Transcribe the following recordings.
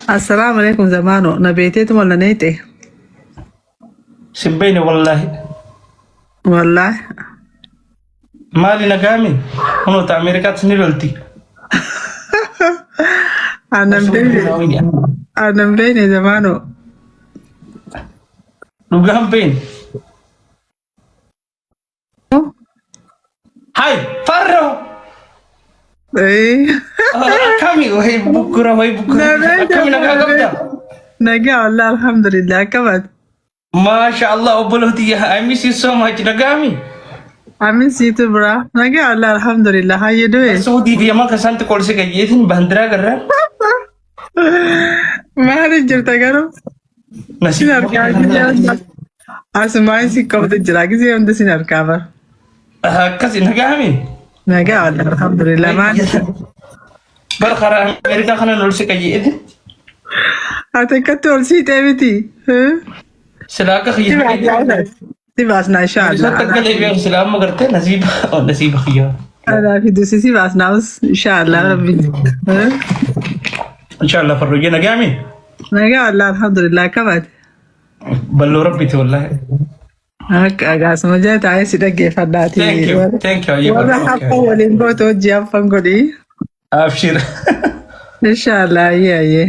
Assalaamu alaikum zamaano na beeteetuma la neeyxe. Sin beeyne wallaahi. Wallaahi. Maali nagaami? Kunoo ta Ameerikaatti ni lolti. Anan beeyne. Anan beeyne zamaano. Dhugaan beeyne. Hai, Farro. Eh. Akkami wayi bukkura wayi bukkura. Akkami nagaa qabda? Nagaa wallah alhamdulillah akkam Maasha Allah obbolootii I miss you so much nagaami. Amin siitu bira. Nagaa wallah alhamdulillah how you doing? Saudii fi Yaman keessaatti qoolse gayyeetiin baandiraa garraa. Maali jirta garuu? Sin argaa gisee asumaan si qabdu jira gisee hunda sin argaa bara. Akkasi nagaami. Nagaa wallah alhamdulillah maali? Bar karaa Ameerikaa kanan ol si qayyeetiin. Ati akkatti ol siixee miti. Silaa akka Si kiyya. baasnaa si baasnaa Isatti inshaallah. akka deebi'an silaa amma gartee nasiiba nasiiba kiyya. Anaa fi dusi si baasnaa inshaallah rabbi. Inshallah farroyyee nagaami. Nagaa wallah alhamdulillah akkam ati. Balloo rabbiiti wallahi. Akka agaasuma jala taa'ee si dhaggeeffadhaati. Thank you. Thank you. Ayyee Warra barra. haffan waliin gootu hojii haffan godhi. Abshir. Inshaallah ayyee ayyee.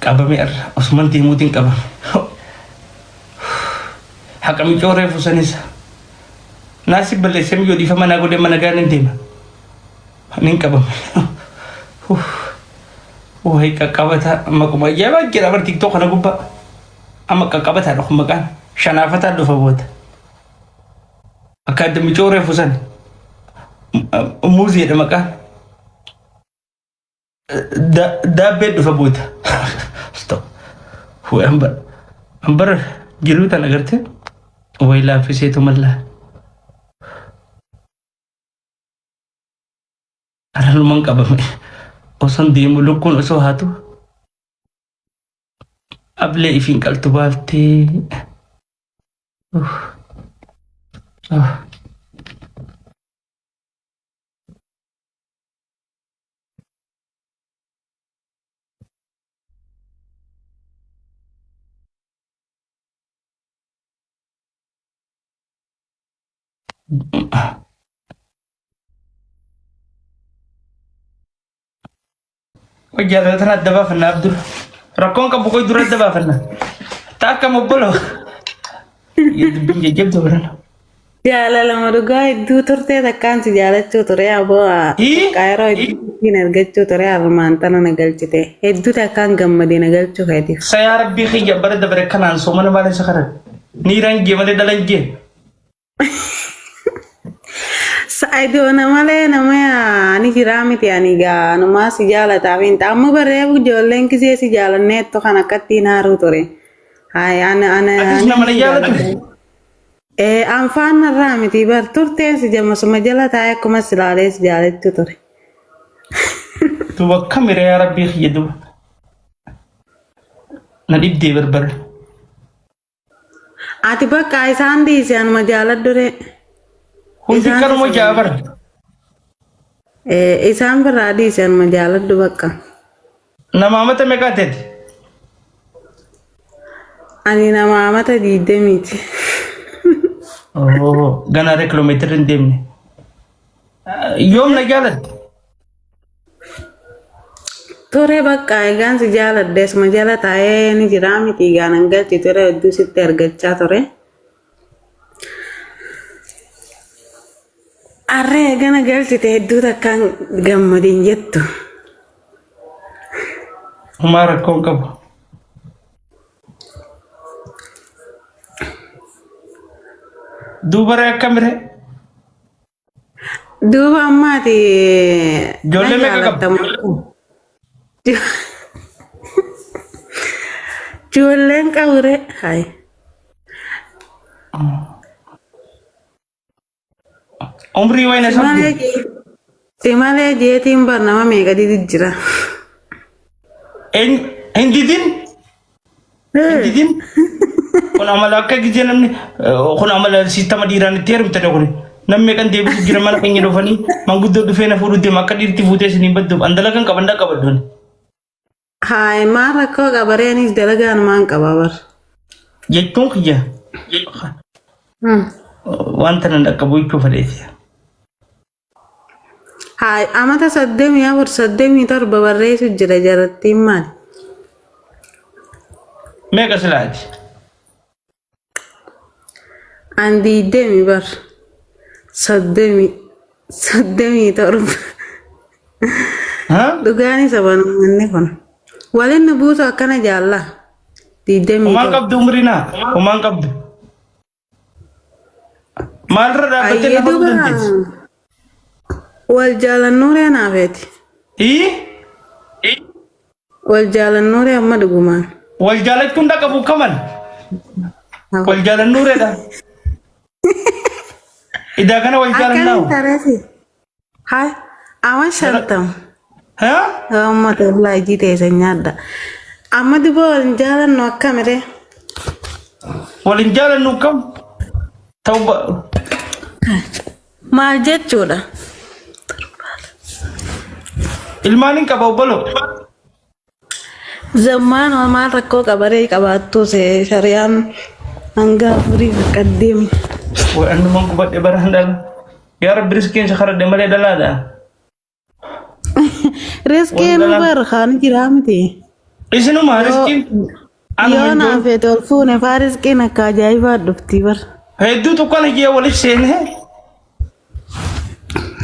Qabame irra osuman deemuutiin qabame. Haqa micoo reefu sanis. Naasi balleessee miyyoo dhiifama naa godhee mana gaan hin deema. Nin qabame. Wayi qaqqabata maquma ajaa'ibaa jira bar tiktok kana gubbaa. Amma qaqqabataa dhufu maqaan shanaafataa dhufa booda. Akka adda micoo reefu san. Muuziidha maqaan. Daabbee dhufa booda. Stop. Wayi ambar ambar jiruu tan agartee wayi laaffiseetu mallaa. Araluman qabame. Oson deemu lukkuun osoo haatu ablee ifiin qaltu baaftee. Uff. Ah. Qoy jaalala tana adda baafanna Abdul. Rakkoon qabu qoy dura adda baafanna. Ta akkam obboloo. Dubbiin jajjabduu barana. Jaalalama dhugaa hedduu turtee takkaan si jaalachuu ture aboo Hii? qaayiroo hedduu ittiin argachuu ture armaan tana na galchite hedduu takkaan gammadee na galchuu keetiif. Sayaa rabbii kiyya bara dabare kanaan soomana maal isa karan. Niiraan gee malee dhalan gee. Sa'idoo na malee nama ani jiraa miti ani gaa anumaa si jaalataaf hin ta'a. Amma barreefu ijoolleen kisee si jaalanneettu kan akkatti hin haaruu ture. Hayi ana ana Atis ani nama na si jaalatu. jaaladha. Ee anfaan narraa miti bar turteen si jamasuma jala taa'ee akkuma si ilaalee si jaalachuu ture. Duba akkamira yaa rabbii kiyya duba. Na dhibdee barbara. Ati bakka isaan dhiisi anuma jaaladhu ree. Hundi Isaan kanuma isa jaa bara. Ee, isaan biraa dhiisi anuma jaaladhu bakka. Nama amata meeqaa teeti? Ani nama amata 20ti. Oh, ganaa ree kiloomeetirri hin deemne. Yoom na jaalatte? Ture bakka egaan si jaaladhe asuma jala taa'ee ni jiraa miti egaa nan galchi ture hedduu sitti argachaa ture. Arree eegana galchite hedduu takkaan gammadin jettu. Homaa rakkoo hin qabu. Duuba ree akkamiree? Duuba ammaati na Ijoollee meeqa qabda? jaalattamu. Ijoolleen qabure. Hayi. Umrii wayina Si malee sabdi. si malee jeetiin bar nama meeqa didi jira. Hin didin? Hin didin? Kun amala akka gizee namni kun amala siistama dhiiraan itti heerumtedha kun. Nam meeqan deebisu jira mana keenya dhufanii manguddoo dhufee na fuudhu deema akka dhiirti fuutee isin hin badduuf an dalagan qaban dhaqqabadduun. Haay maal rakkoo qabaree anis dalagaan maan qaba bar. Jechuun kiyya wanta nan dhaqqabu jechuu fedheeti. Haay amata 34 37 barreessu jira jarattiin maali? Meeqa silaati? An 20 bar. 37. Haa? Dhugaan isa banumanni kun. Waliin nu buusu akkana jaalla. Digdamii Homaan torba. qabdu umriinaa? Homaan qabdu. Maalirra dhaabbattee Ayyee lafa duuba dandeessi? wal jaalannuuree naafeeti. Ii? Wal jaalannuuree amma dhugumaan. Wal jaalachuun dhaqabu kaman? Wal jaalannuureedha. Idaa kana wal Akkamiin jaalannaawu? tareesi? Hai ama 50. Haa? Uummata laajii teessa nyaadha. Amma duuba wal hin jaalannu akkamiree? Wal hin jaalannu kam? Ta'u Maal jechuudha? Ilmaan hin qaba obboloo. Zammaan maal rakkoo qabaree qabaattu shariyaan hanga afurii bakka deemu. Way annumaan gubadhe baraan dhala. Yaa Rabbi riskiin si karadhe malee dhalaadha. Riskiin Waan dhalaan- bar kan jiraa miti. Isinuma riskiin anuma Yoo ijoon naaf feete ol fuune faa riskiin akka ajaa'ibaa dhufti bar. hedduu tokkoon hiyya waliif seenee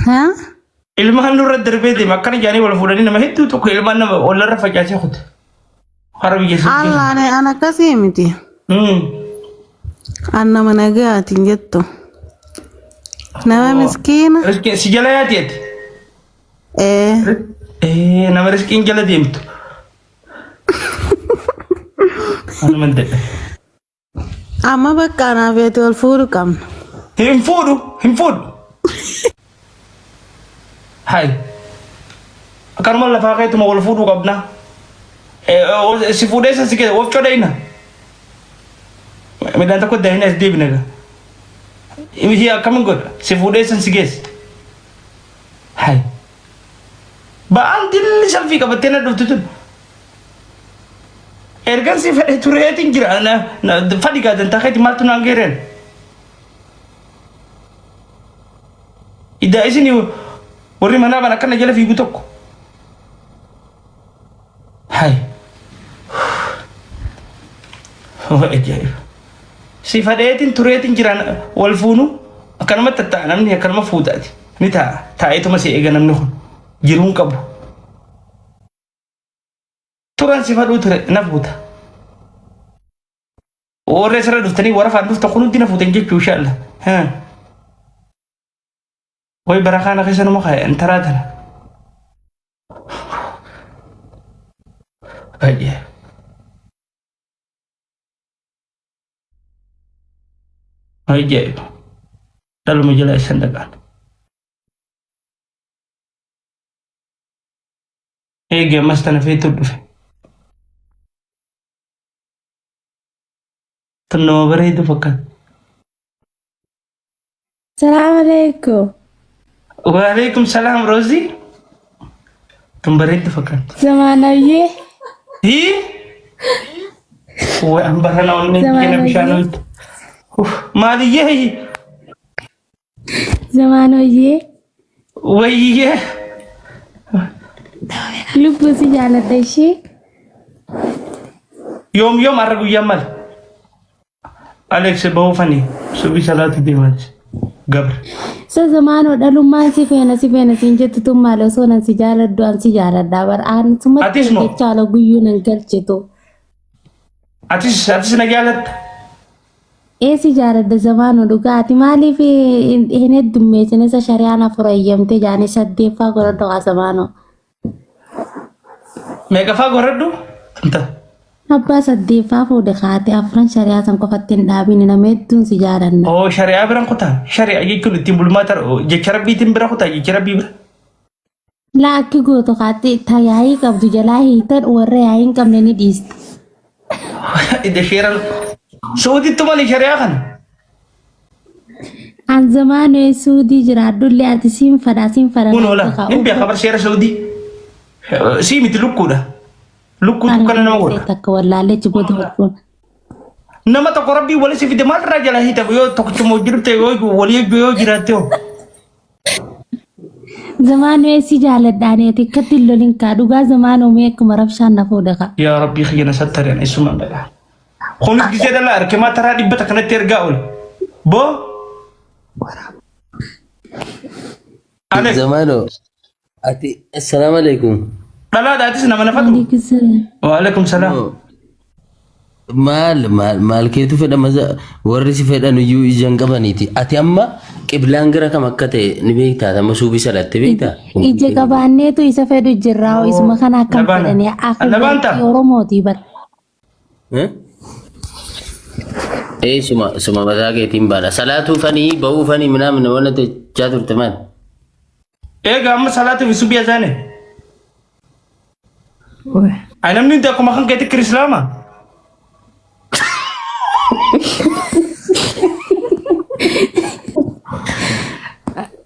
Haa? Ilmaan nurra darbee deema akkana jedhanii wal fuudhanii nama hedduu tokko ilmaan nama walirra facaasee kute. Hara biyya sun keessa. Allaan an akkasii miti. An nama nagaatiin jettu. Nama miskiina. Riskiin si jala yaati ati. Ee. Ee nama riskiin jala deemtu. Anuma dadhabe. Amma bakka anaaf feete ol fuudhu qabna. Hin fuudhu, hin fuudhu. Hai. Akkanuma lafaa keetuma wal fuudhuu qabna. Si fuudhee san si keessa wofcoo dhayna. Midhaan tokko daahina as deebina gaa. Miti akkamiin godha? Si fuudhee san si geessa. Hai. Ba'aan dilli salfii qabattee na dhuftu tun. Ergan si fedhe tureetiin jira. Fadhi gaa dantaa keeti maaltu naan geereen? Iddaa isin warri manaa ban akkana jala fiigu tokko. Hai. Ajaa'iba. Si fadheetiin tureetiin jira wal fuunu akkanumatti ta'a namni akkanuma fuutaati. Ni ta'a. Taa'eetuma si eega namni kun jiruun qabu. Turan si fadhuu ture na fuuta. Warra asirra dhuftanii warra faan dhuftan kun hundi na fuutan jechuu inshallah. Way bara kana keessa nama kaya intaraa tana. Baay'ee. Ajaa'iba. Dhaluma jala isan dhaqaan. Eegi ammas tana feetu dhufe. Tun nama bareedu fakkaata. Salaam alaikum. Waalaikum salaam Roozii. Tun bareeddu fakkaata. Zamaanayyee. Hii? Way an barana onneen kiyya na bishaan ooltu. Maaliyyee? Zamaanoyyee. Wayyee. Lubbuu si jaaladha ishee. Yoom yoom har'a guyyaan maal? Alex bahuufani subii salaatu deemaati. Gabra. Isa zamaanoo dhalummaan si feena si feena siin jettu tun maali osoo nan si jaaladhu an si jaaladha bar aan sumatti Atis moo? jechaa ala guyyuu nan galchitu. Atis atis na jaalatta? Ee si jaaladha zamaanoo dhugaa ati maaliif hin heddummeessine isa shari'aan afur eeyyamte jaanii saddeeffaa godhadhu haa zamaanoo. Meeqaffaa godhadhu? Inta. Abbaa saddeeffaa fuudhe kaate afran shari'aa san qofatti hin dhaabini nama hedduun si jaalanna. Oo shari'aa biran kutaa. Shari'aa jechuun ittiin bulmaata jecha rabbiitiin bira kutaa jecha rabbii bira. Laa akki gootu kaate ta yaa'ii qabdu jalaa hiitan warra yaa'ii hin qabne ni dhiista. Idda sheeran. Suuditti malee shari'aa kana. An zamaanoo Suudii jiraadhullee ati siin fadha siin fadha Kun natti oola. kaa Hin beeka bar seera Saudii. Sii miti lukkuudha. Lukkuutu kana nama godha. Takka wallaalee booda hodhuun. Nama tokko rabbii wali si fide maal irraa jala hiita yoo tokkichuma hojii dhufte yoo walii yoo jiraatte hoo. Zamaanoo si jaaladhaanii ati akkatti hin lolin kaa dhugaa zamaanoo mee akkuma rabshaan na fuudha kaa. Yaa rabbii kiyya na sattari ani isumaan dhagaa. Kunis gisee dhalaa arkemaa taraa dhibba takkanatti ergaa oole. Boo. Alex. Zamano, ati assalamu alaikum. Dhalaadha atis nama nafatu. Waalaikum salaam. Waalaikum salaam. No. Maal maal maal keetu fedha maza warri si fedhan iyyuu ija hin qabaniiti. Ati amma qiblaan gara kam akka ta'e ni beektaa? Amma suubii salatte beektaa? Ija qabaanneetu isa fedhu jirraa isuma kana akkam Labaana. fedhanii akka Labaan ta'a. warqii Oromootii bara. Eh? Ee suma suma mataa keetiin baana. Salaatuu fanii bahuu fanii minaamin wanna jechaa turte maal? Eega amma salaatu fi subii azaane. Ay namni hundi akkuma kan keetti kirislaama.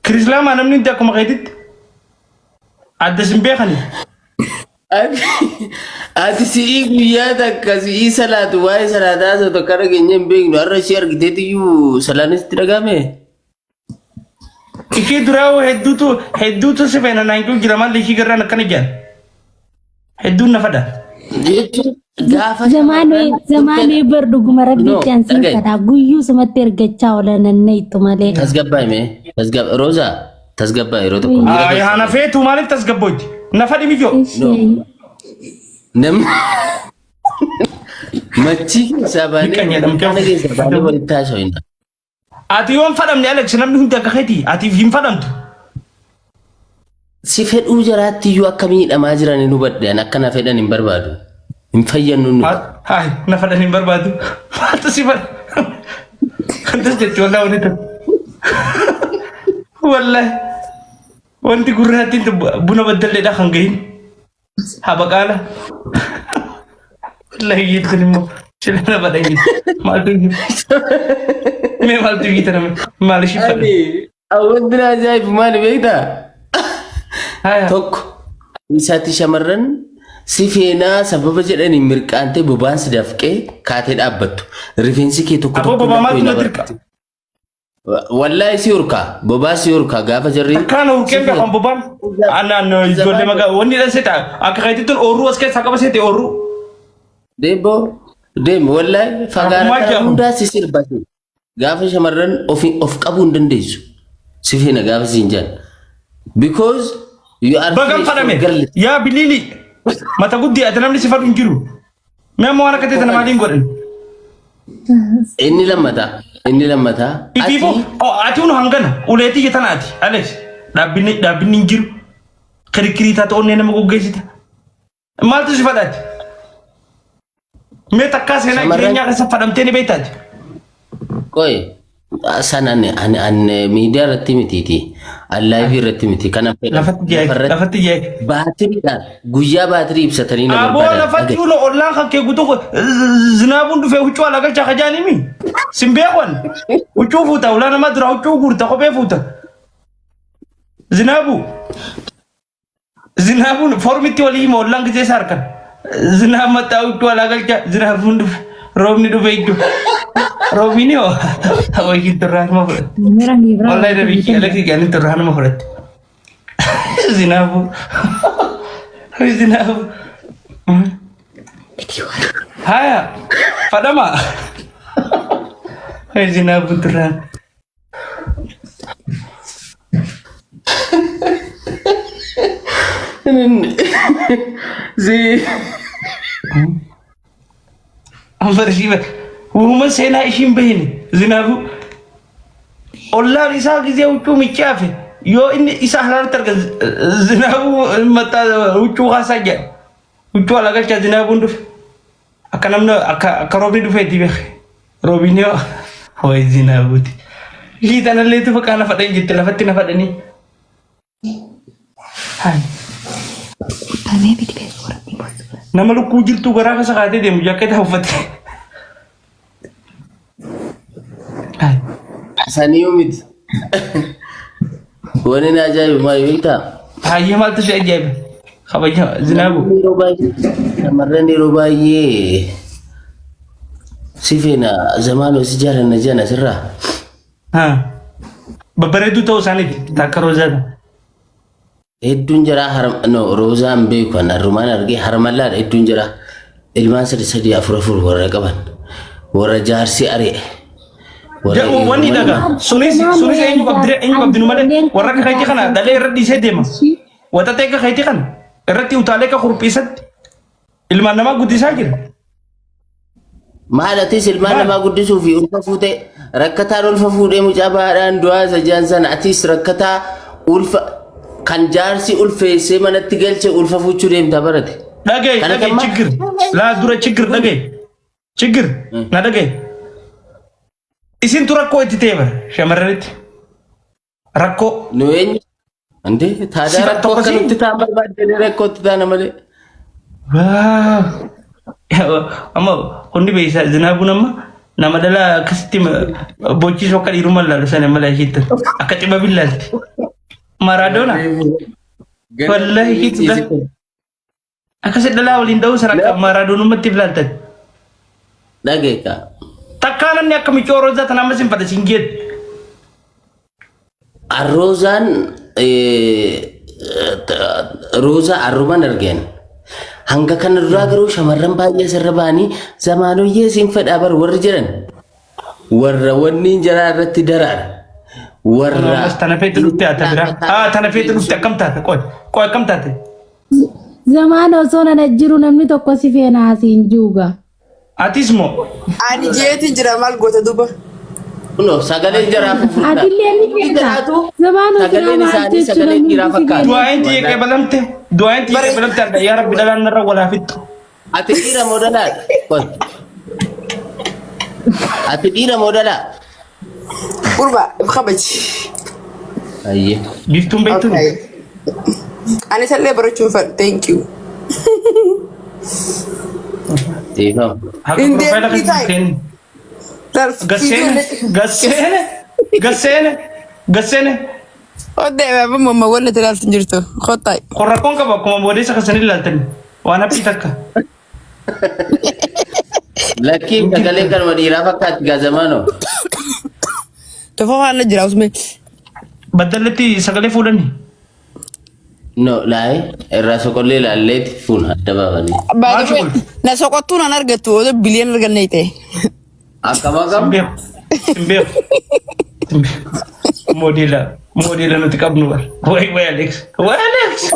Kirislaama namni hundi akkuma keetitti. Adda sin beekani. Ati si'ii guyyaa takka si'ii salaatu waa'ee salaataa haasa'u takka dhageenya hin beeknu har'a ishee argiteetiyyuu salaanis itti dhagahame. Ishee duraa hoo hedduutu hedduutu si feena naan jiru jira maal ishii garraan akkana jaan. Hedduun na fadha. Jechuun gaafa Zamaanoo shamarran zamaanoo bar dhuguma No, rabbiitti an siin dhaga'i. fedha guyyuu sumatti ergachaa oola nanneettu malee. Tasgabbaa'e mee tasgabba Roozaa tasgabbaa'e yeroo tokko miira Ay keessa haana feetu maaliif tasgabbooti? Na fadhi mijoo. Ishee. Namni machii keessaa baanee Dhiqan jedhamte. mana keessaa baanee walitti haasofna. Ati yoon fadhamne Alex namni hundi akka keeti ati hin fadhamtu. Si fedhuu jaraatti iyyuu akka miidhamaa jiran hin hubadhe an akka na fedhan hin barbaadu. Hin fayyannu nuti. Hayi na fadhan hin barbaadu. Maaltu si fadha? Kantas jechi wallahi wanti tun. Wallahi wanti gurraattiin tun buna baddalleedha kan gahin. Habaqaala. Wallahi jettan immoo sila na fadhan jetti. Maaltu mee maaltu iyyita nama maal ishii fadhan? Ani wanti na ajaa'ibu maali beektaa? Haya. Tokko isaatti shamarran si feenaa sababa jedhaniin mirqaantee bobaan si dafqee kaatee dhaabbattu. Rifeensi kee tokko Aboo tokko bobaa maaltu na lakkoo dirqa? Wallaahi si urkaa bobaa si urkaa gaafa jarri Takkaan hurkeen beekan bobaan. Anaan ijoollee magaa wanni dhan seeta akka keetitti oorruu as keessaa qaba seete oorruu. Deeboo deemi wallaahi fagaara Akkumaa kana jedhamu. hundaa si sirbate gaafa shamarran ofi of qabuu hin dandeessu si feena gaafa siin jedhan because you are Bagan fresh for fadhame girl yaa biliili mata guddii ati namni si fadhu hin jiru. Mee amma waan akka ta'e tana maaliin godhan? Inni lammataa. Inni lammataa. Ifiifuu ati unu hangana uleetii jettan ati Alex dhaabbinni dhaabbinni hin jiru kirikkirii taate onnee nama goggeessita. Maaltu si fadhaati? Mee takkaa seenaa Shamarran- jireenyaa keessa fadhamtee ni beektaati? Qoy san ani ani ani miidiyaa irratti mitiiti. An laayivii irratti miti. Kana fedhan. Lafatti jaayik Lafarratti lafatti jaayik. baatiriidhaan guyyaa baatirii ibsatanii na Aboo barbaadan. lafatti ulo ollaan kan kee guutuu zinaabuun dhufee huccuu ala galchaa kajaanimi. Sin beekwan. Huccuu fuuta ulaa namaa dura huccuu guurta kophee fuuta. Zinaabuu. Zinaabuun formitti walii hima ollaan gisee isaa harkan. Zinaab maxxaa huccuu alaa galcha zinaabuun dhufe roobni dhufe iddoo. Roobni hoo wayiin turraa nama fudhatte. Wallahi nabichi alakii gaanii turraa nama fudhatte. Zinaabuu. Zinaabuu. Haya fadhama. Zinaabuu turraa. Si Amma ishii uuma seenaa ishiin bahine zinaabuu ollaan isaa gizee huccuu miccaafe yoo inni isa halaalitti arga zinaabuu maxxaa huccuu kaasaa jedha huccuu ala galchaa zinaabuun dhufe Akka namni akka akka roobni dhufeetti beeke. Roobni yoo wayi zinaabuuti. Ishii tanalleetu bakka na fadhan jette lafatti na fadhanii. Hayi. Nama lukkuu jirtuu garaa keessa kaatee deemu jaakkeeta uffatee. Hayi. Saniyu miti. Wani na ajaa'ibu maal beektaa? Hayyee maaltu si ajaa'ibe? Kabaja zinaabu. Yeroo baay'ee shamarran yeroo baay'ee si feena zamaanoo si jaalanna jedhan asirraa. Haa. Babbareedduu ta'uu isaaniiti takka roozaadha. Hedduun jaraa har no roozaa hin beeku kan harrumaan argee harmallaadha hedduun jaraa ilmaan sadi sadi afur afur warra qaban warra jaarsi ari'e warra Wanni dhiirummaa dhaga nama sunis sunis eenyu qabdi eenyu qabdi nu malee warra akka keetii kana dhalee irra dhiisee deema. Waxaxee akka keetii kana irratti utaalee akka kurphiisatti ilmaan namaa guddisaa jira. Maal atis ilmaan Maal? namaa guddisuu fi ulfa fuutee rakkataan ulfa fuudhee mucaa baadhaan du'aa isa jaan sana atis rakkataa ulfa kan jaarsi ulfeessee manatti galche ulfa fuuchuu deemtaa barate. Dhagaye Kana dhagaye kan chiggir laa dura chiggir dhagaye chiggir na dhagaye. Isintu rakkoo itti ta'e bara shamarranitti. Rakkoo. Nu eenyu? Ande taadaa Sifa rakkoo tokko akka siin. nutti ta'an barbaadde rakkoo itti taana malee. Waaw. Amma hundi beeysa zinaabuun amma nama dhalaa akkasitti bochiisu akka dhiirummaa laalu sana mala ishiitti akka xiba billaalti. Maaraadoona. Wallahi hiitu Akkasi dhalaa waliin dha'uu sana akka maaraadoonummaatti ilaaltan. Dhageeka. Takkaa namni akka micoo roozaa tana amma sin fadha sin jedhu. Arroozaan roozaa arrumaan argeen. Hanga kana duraa garuu shamarran baay'ee asirra ba'anii zamaanoyyee siin fedhaa bar warri jedhan warra wanniin jaraa irratti daraara. Warra Ammas tana feetu dhufte haa tabiraa. Haa tana feetu dhufte akkam taate qoy qoy akkam taate. Zamaan osoo nana jiru namni tokko si feena asiin juuga. Atis moo Ani jeetiin jira maal goota duuba. Kunoo sagaleen jaraa fufurdaa. Atillee ni Hundi feeta. jaraatu Zamaan osoo sagaleen maal isaanii jechuun sagalee namni dhiiraa si fakkaata. feena. du'aayin tiyya qeebalamte du'aayin tiyya qeebalamte arga yaa rabbi dhalaan narra walaa fixxu. Ati dhiira moo dhalaadha? Qoy. Ati dhiira moo dhalaa? Gurba kabaji. Ayyee. Biiftuun beektuun Okay. Ani isallee barachuun fedhu. Thank you. Dhiifama. haqa Hin piroofaayila deemni kan taa'e. kennu. Laal Gasseene gasseene gasseene gasseene Oddee baaba mamma wanni itti ilaaltu hin jirtu. Kottaa. qorrakkoon qaba akkuma boodeessa kasanii ilaaltan waan haphii takka. Lakkii sagaleen kanuma dhiiraa fakkaatti gaa zamaanoo. Tofoo faana jira usme. Baddalletti sagalee fuudhani. No laayee irraa soqollee laalleeti fuuna adda baafanii. Maal Baay'ee shuqul? na soqottuu nan argattu odoo biliyoon arganne ta'e. Akkam Sin akkam? beeku. Sin beeku. Sin beeku. Moodeela moodeela nuti qabnu bar. Way way Alex. Way Alex.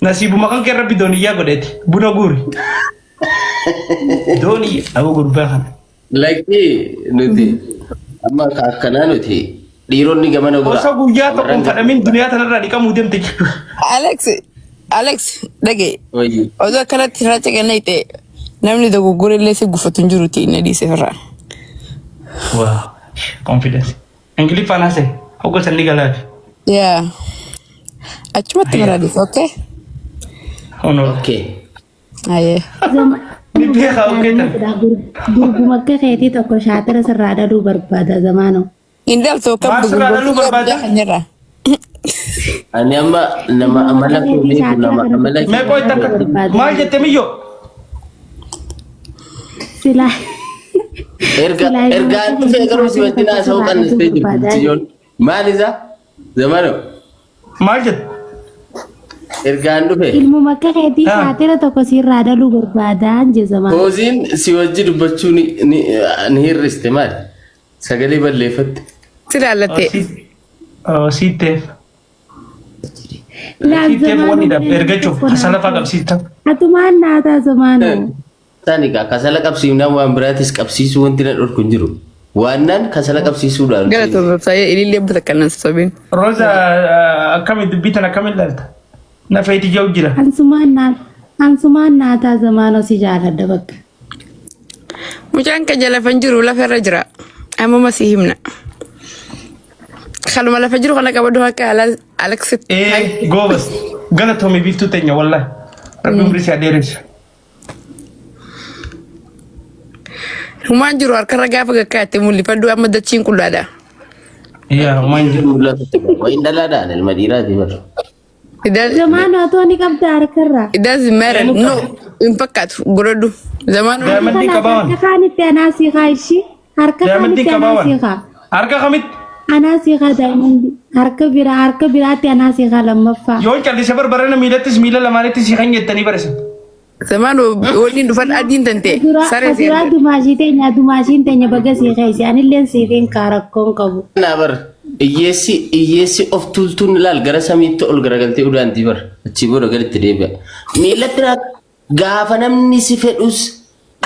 Nasiibuma kan kee rabbi dooniyyaa godheeti. Buna guuri. Dooniyya. Aboo gurbaa kana. Lakkii nuti amma akka akkanaa nuti dhiironni gamana gura. Osoo guyyaa tokko Shamarran hin fadhamin duniyaa tanarraa dhiqamuu deemte jechuudha. Alex Alex dhagaye. Wayyi. Odoo akkanatti irraa caqannee ta'e namni dogoggora illee si gufatu hin jiru ta'e na dhiise irraa. Wow. Confidence. Ingiliffaan haasa'e. Hogga sanni galaafi. Yaa. Achumatti Ayyaa. maraa dhiise okay? Honoor. Okay. Ayyee. Ni beekaa okay tan. Durbuma akka keetii tokko shaatira sirraa dhaluu barbaada zamaanoo. Hin dhaltu akkam Maal sirraa dhaluu dogoggortuu barbaada? guddaa kan jirra. Ani amma nama Durbuma amala akka koo keetii beeku shaatira nama kana amala tokko Mee kee qoy sirraa takka. dhaluu barbaada. Maal jette miyyoo? Silaa erga silaa ilma erga akka dhufee keetii garuu si shaatira wajjin tokko haasa'uu sirraa dhaluu qannistee jirti barbaada. mucayyoon. Maal isa? Zamano Maal jette? ergaan dhufe Ilmuma akka keetii Ah. shaatira tokko sirraa dhaluu barbaadaan jee zamaanoo. Hooziin si wajji dubbachuu ni ni ni hir'iste maali? Sagalee balleeffatte. Si laallattee. Siitteef. Laal Siitteef zamaanoo wanni dha. namni Ergachuuf tokko kasala naaf fa'aa qabsiista. Atumaan naataa zamaanoo. Isaan egaa kasala qabsiifnaan waan biraatis qabsiisuu wanti na dhorku hin jiru. Waannaan kasala qabsiisuudhaan. Galatoon fayyee ilillee bita kanan sobiin. Roza akkami dubbii tana akkamiin ilaalta? Na feeti jau jira. Ansumaan naa ansumaan naataa zamaanoo si jaaladha bakka. Mucaan keenya lafa hin jiru lafa irra jira. Ammuma si himna. Kanuma lafa jiru kana qabadhu akka Alexitti. Ee goobas galatoomii biiftuu teenya wallahi. Rabbi umrii si haa dheeressu. Humaan jiru harkarra gaafa gakkaatti mul'ifadhu amma dachiin qullaadha. Yaa homaa hin jiru. Mul'atu. Wayin dhalaadhaan ilma dhiiraati bara. It does- Zamaanu atoo ni qabda harkarraa. It doesn't matter. No, hin fakkaatu. Godhadhu. Zamaanuu. Daa'imman qabaawan. Harka kaanitti anaa sii kaa ishii. Harka Daa'imman kaanitti anaa qabaawan. sii kaa. Harka kamitti? Anaa sii kaa daa'imman harka biraa harka biraatti anaa sii kaa lammaffaa. Yoon callise barbarana miilattis miila lamaanittis si kan jettanii barisa. Zamaanuu waliin dhufan adiin tante. Saree Duraa seerre. dumaashii teenya dumaashiin teenya baga sii keessa anilleen siifiin kaa rakkoon qabu. Naa bar hiyyeessi hiyyeessi of tuultuun ilaal gara samiitti ol garagaltee udaantii bar achii booda gaditti deebi'a. Miilatti naa gaafa namni si fedhus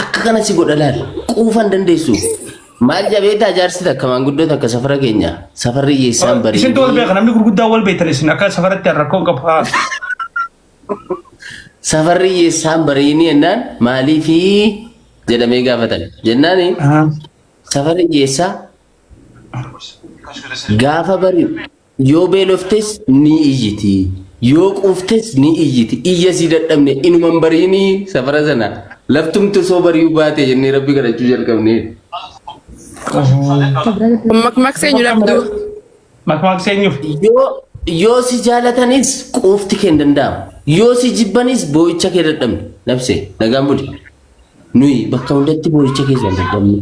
akka kana si godha laal quufa hin dandeessu. Maal jabeetaa jaarsi takka maanguddoo takka safara keenya safarri hiyyeessaan barii. Isintu wal beeka namni gurguddaa wal beektan isin akka safaratti rakkoon qabu. Haa. Safarri hiyyeessaan bariini jennaan maaliifi jedhamee gaafatan jennaani safarri hiyyeessaa gaafa bari'u yoo beeloftes ni iyyiti yoo quuftes ni iyyiti iyya sii dadhabne inuman bariini safara sana laftumtu osoo bari'uu baate jennee rabbi kadhachuu jalqabne. Makmaksee eenyuudhaaf duuba? Makmaaksa eenyuuf? Yoo yoo si jaalatanis quufti kee hin danda'amu. Yoo si jibbanis boo'icha kee dadhabne. Nabsee nagaan buli. Nuyi bakka hundatti boo'icha keessa hin dadhabne.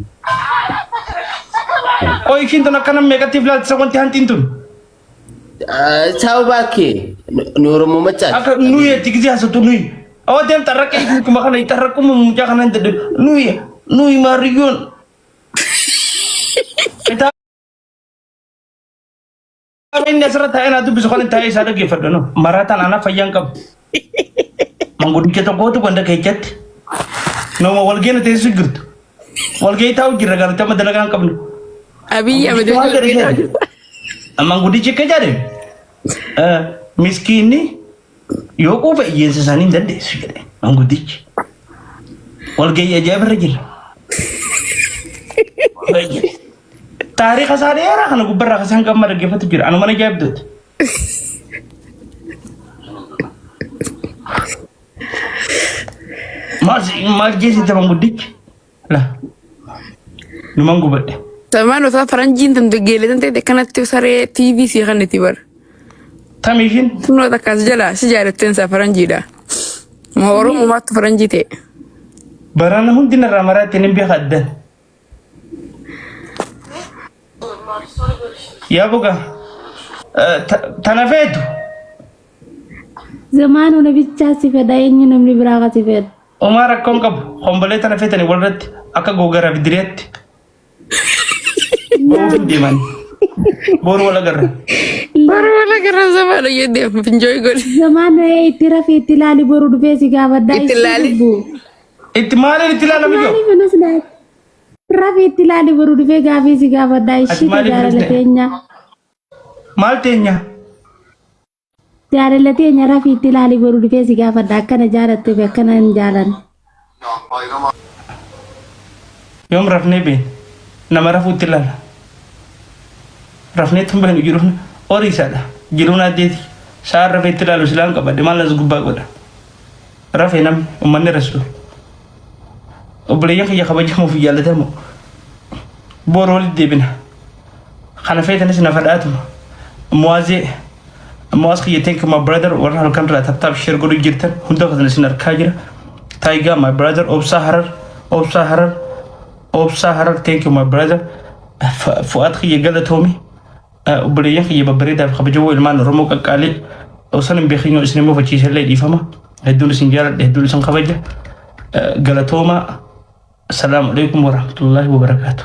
Qoy ishiin tun akka nama meeqatti ilaalchisa wanti hantiin tun? Sababa kee nu Oromoo macaati. Akka nuyi itti gisee haasoftu nuyi. Awwa deem xarraqee kuma kana xarraquma mucaa kana hin dadhabu. Nuyi nuyi maariyyoon. Kitaaba inni asirra taa'ee naa dubbisu kan taa'ee isaa dhaggeeffadhu no. Maraataan anaa fayyaan qabu. Manguddicha tokkootu ganda keessatti. Nama walgeena teessu jirtu. Walgahii taa'u jirra gaaritti amma dalagaa hin qabnu. Abiyyi Ahmed Waan jedhe jedhe. Manguddichi akka jedhe miskiinni yoo quufa hiyyeessa isaanii hin dandeessu jedhe manguddichi. Walgahii ajaa'iba irra jira. Taariika isaa dheeraa kana gubbarraa kan isaan gamma dhaggeeffatu jira. Anuma na ajaa'ibdooti. Maal maal jeesite manguddichi? La. Numan gubadhe. Samaan osoo faranjiin tan geele tan ta'e kanatti saree TV sii kanniti bar. Tami ishiin Tunoo takkaas jala si jaalatteen isaa faranjiidha. Moo Oromoo maattu faranjii ta'e. barana hundi narraa maraa ittiin hin beeka addan. Yaa boga tana feetu Zamaanuu na bichaa si fedha eenyu namni biraa ka si fedha. Homaa rakkoon qabu hombolee tana feetanii walirratti akka gogaraa fi direetti ba'uuf hin deeman. Boru wal agarra. Boru wal agarra zamaana yoo deemu enjoy godhi. Zamaanuu ee itti rafii itti ilaali boru dhufee si gaafadhaa Itti ilaali. Itti maaliin itti ilaalamu jiru? Maaliif nus laata? Rafii itti ilaali boru dhufee gaafii si gaafadhaa Ati ishii maaliif jaalala dhufte? teenya. Maal teenya? Jaalala teenya rafii itti ilaali boru dhufee si gaafadha akkana jaalatte fi akkana hin jaalanne. Yoom rafnee beena? Nama rafuutti ilaala. Rafnee tun beenu jiruun horiisaadha. Jiruun addeeti. Sa'aan rafee itti ilaalu silaan qabadhe maal as gubbaa godha. Rafee namni uummanni rasu. Obboleeyyan kiyya kabajamoo fi jaallatamoo. Boru walitti deebina. Kana feetanis na fadhaatuma. Muwaazee. Muwaaz kiyya thank you my brother warra halkan irraa tap tap share godhu jirtan hunda keessan isin arkaa jira. Taiga my brother Obsaa Harar Obsaa Harar Obsaa Harar thank you my brother. Fu'aad kiyya galatoomi. Obboleeyyan kiyya babbareedaaf kabajamoo ilmaan Oromoo qaqqaalii osoo hin beekin yoo isin immoo fachiisallee dhiifama. Hedduun isin jaaladha hedduun isin kabaja. Galatoomaa. Assalaamu alaikum warahmatullahi wabarakaatuh.